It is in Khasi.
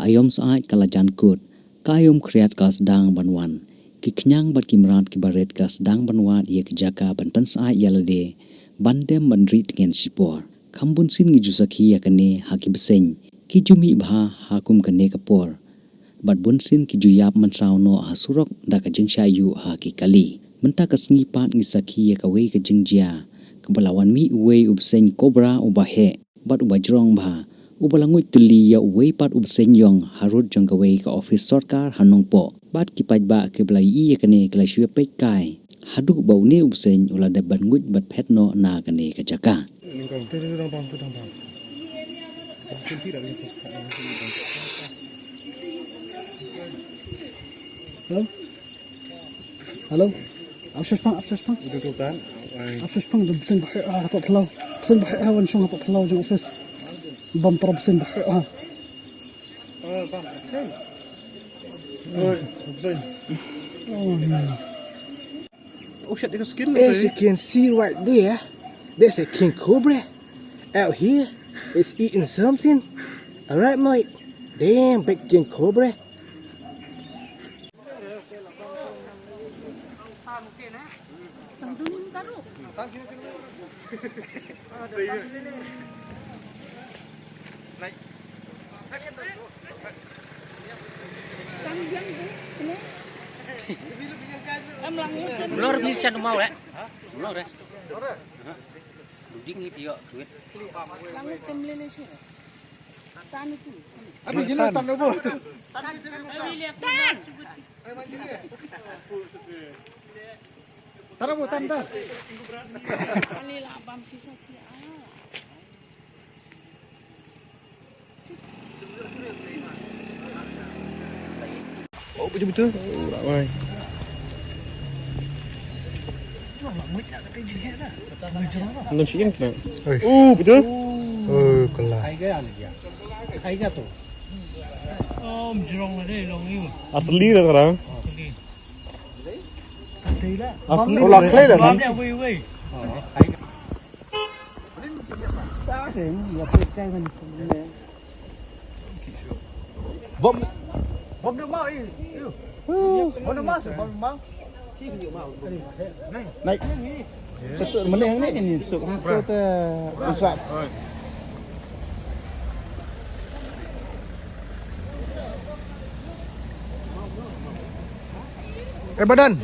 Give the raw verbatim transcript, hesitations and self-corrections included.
aïom syaid ka la jan kut, ka aïom khriat ka la sdang ban wan. Ki khñiang bad ki mrad kiba rit ka la sdang ban wad ïa ki jaka ban pynsyaid ïa lade, ban dem ban rieh tngen shipor. Kham bun sien ngi ju sakhi ïa kane ha ki bseiñ, ki ju mih bha ha kum kane ka por. Bad bun sien ki ju ïap mynsaw noh ha surok da ka jingshah ïuh ha ki kali. Mynta ka sngi pat ngi sakhi ïa kawei ka jingjia, kaba la wan mih uwei u bseiñ cobra uba heh bad uba jrong bha, uba la nguid tylli ïa uwei pat u bseiñ ïong harud jong kawei ka ophis sorkar ha Nongpoh. Bad ki paidbah kiba la ïohi ïa kane ki la shu ïa peit kai haduh ba une u bseiñ u la dep ban nguid bad phet noh na kane ka jaka. Hello? Hello? Ap shah shpang, ap shah shpang. Ap shah shpang, da bseiñ ba heh ha, hapoh phyllaw. Bseiñ ba heh ha, wan shong hapoh phyllaw jong office. Bam para bseiñ ba heh ha. Oh, no. Oh, shit, there's a skin. As you can see right there, there's a king cobra out here. It's eating something. Alright, mate. Damn, big king cobra. Mlor bli chan mau, eh. Mlor, eh. Duding ni pio duit. Abi jino tan ubo. Tan. Tan ubo, tan, tan. Oh, betul-betul. Oh, ramai. Nang siang kena. Oh, betul. Oh, kelah. Atli dah sekarang. Atli. Oh, lah, kelah dah. Bom, bom dia mau, eh, eh. Bom dia mau, bom dia mau. Naik. Sesuk meneh ni, ni sesuk hangtu te usap. Eh, badan.